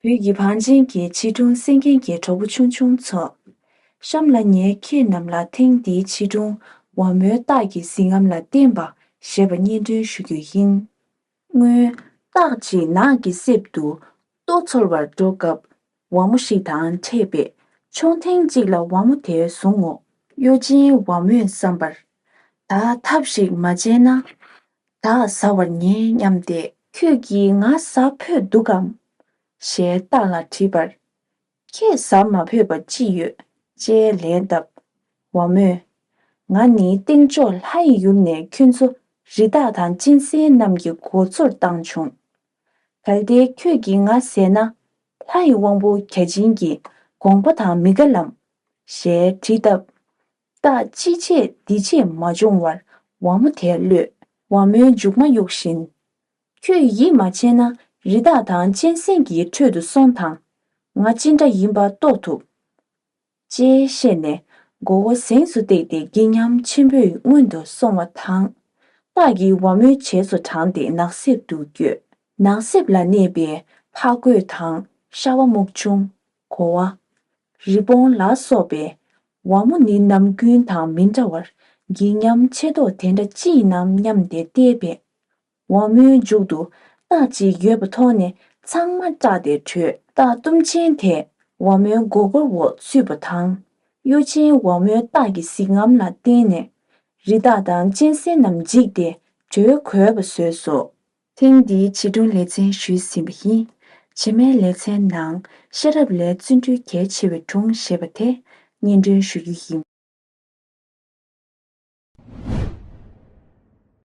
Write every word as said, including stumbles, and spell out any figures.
བོད་ཀྱི་བང་ཆེན་གྱི་བྱིས་སྒྲུང་གསན་མཁན་གྱི་གྲོགས་པོ་ཆུང་ཆུང་ཚོ། གཤམ་ལ་ངས་ཁྱེད་རྣམས་ལ་ཐེངས་འདིའི་བྱིས་སྒྲུང་ཝ་མོའི་སྟག་གི་གཟི་རྔམ་ལ་བརྟེན་པ་ཞེས་པ་སྙན་སྒྲོན་ཞུ་རྒྱུ་ཡིན། སྔོན། སྟག་ཅིག་ནགས་ཀྱི་གསེབ་ཏུ་ལྟོ་འཚོལ་བར་འགྲོ་སྐབས། ཝ་མོ་ཞིག་དང་འཕྲད་པས། མཆོང་ཐེངས་གཅིག་ལ་ཝ་མོ་དེས་བཟུང་ངོ་། གཡོ་ཅན་ཝ་མོས་བསམ་པར། ད་ཐབས་ཤིག་མ་བྱས་ན། བདག་ཟ་བར་ཉེ་སྙམ་སྟེ། ཁྱོད་ཀྱིས་ང་ཟ་ཕོད་འདུག་གམ། ཞེས་སྟག་ལ་དྲིས་པར། ཁྱེད་ཟ་མ་ཕོད་པ་ཅི་ཡོད། ཅེས་ལན་བཏབ། ཝ་མོས། ང་ནི་སྟེང་ཕྱོགས་ལྷ་ཡི་ཡུལ་ནས་ཁྱོད་ཚོ་རི་དྭགས་དང་གཅན་གཟན་རྣམས་ཀྱི་མགོ་ཚོར་བཏང་བྱུང་། གལ་ཏེ་ཁྱོད་ཀྱིས་ང་ཟས་ན། ལྷ་ཡི་དབང་པོ་བརྒྱ་བྱིན་གྱི་དགོངས་པ་དང་མི་འགལ་ལམ། ཞེས་དྲིས་སྟབས། སྟག་ཅི་བྱེད་འདི་བྱེད་མ་བྱུང་བར་ཝ་མོ་དེར་གློད། ཝ་མོའི་མཇུག་མ་གཡུག་བཞིན། ཁྱོད་ཡིད་མ་ཆེས་ན་རི་དྭགས་དང་གཅན་གཟན་གྱི་ཁྲོད་དུ་སོང་དང་། ང་ཅི་འདྲ་ཡིན་པ་རྟོགས་ཐུབ། ཅེས་བཤད་ནས་མགོ་བོ་གཟེངས་སུ་བཏེགས་ཏེ་སྒེག་ཉམས་ཆེན་པོས་སྔོན་དུ་སོང་བ་དང་། སྟག་གིས་ཝ་མོའི་རྗེས་སུ་འབྲངས་ཏེ་ནགས་གསེབ་ཏུ་བསྐྱོད། ནགས་གསེབ་ལ་གནས་པའི་ཕག་རྒོད་དང་ཤ་བ་སྨུག་ཆུང་། གོ་བ། རི་བོང་ལ་སོགས་པས། ཝ་མོ་ནི་ནམ་རྒྱུན་དང་མི་འདྲ་བར་སྒེག་ཉམས་ཆེ་མདོག་དེ་འདྲ་ཅི་ཡིན་ནམ་སྙམ་སྟེ་བལྟས་པས། ཝ་མོའི་མཇུག་ཏུ་སྟག་ཅིག་ཡོད་པ་མཐོང་ནས་ཚང་མ་སྐྲག་སྟེ་བྲོས། སྟག་གཏུམ་ཆེན་དེ་ཝ་མོའི་མགོ་སྐོར་འོག་ཚུད་པ་དང་། གཡོ་ཅན་ཝ་མོའི་སྟག་གི་གཟི་རྔམ་ལ་བརྟེན་ནས་རི་དྭགས་དང་གཅན་གཟན་རྣམས་འཇིགས་ཏེ་བྲོས་འགོས་པ་བཟོས་སོ། ཐེངས་འདིའི་བྱིས་སྒྲུང་ལེ་ཚན་ཞུས་ཟིན་པ་ཡིན། རྗེས་མའི་ལེ་ཚན་ནང་ཤེས་རབ་ལས་བརྩོན་འགྲུས་གལ་ཆེ་བའི་སྒྲུང་ཞེས་པ་དེ་སྙན་སྒྲོན་ཞུ་རྒྱུ་ཡིན།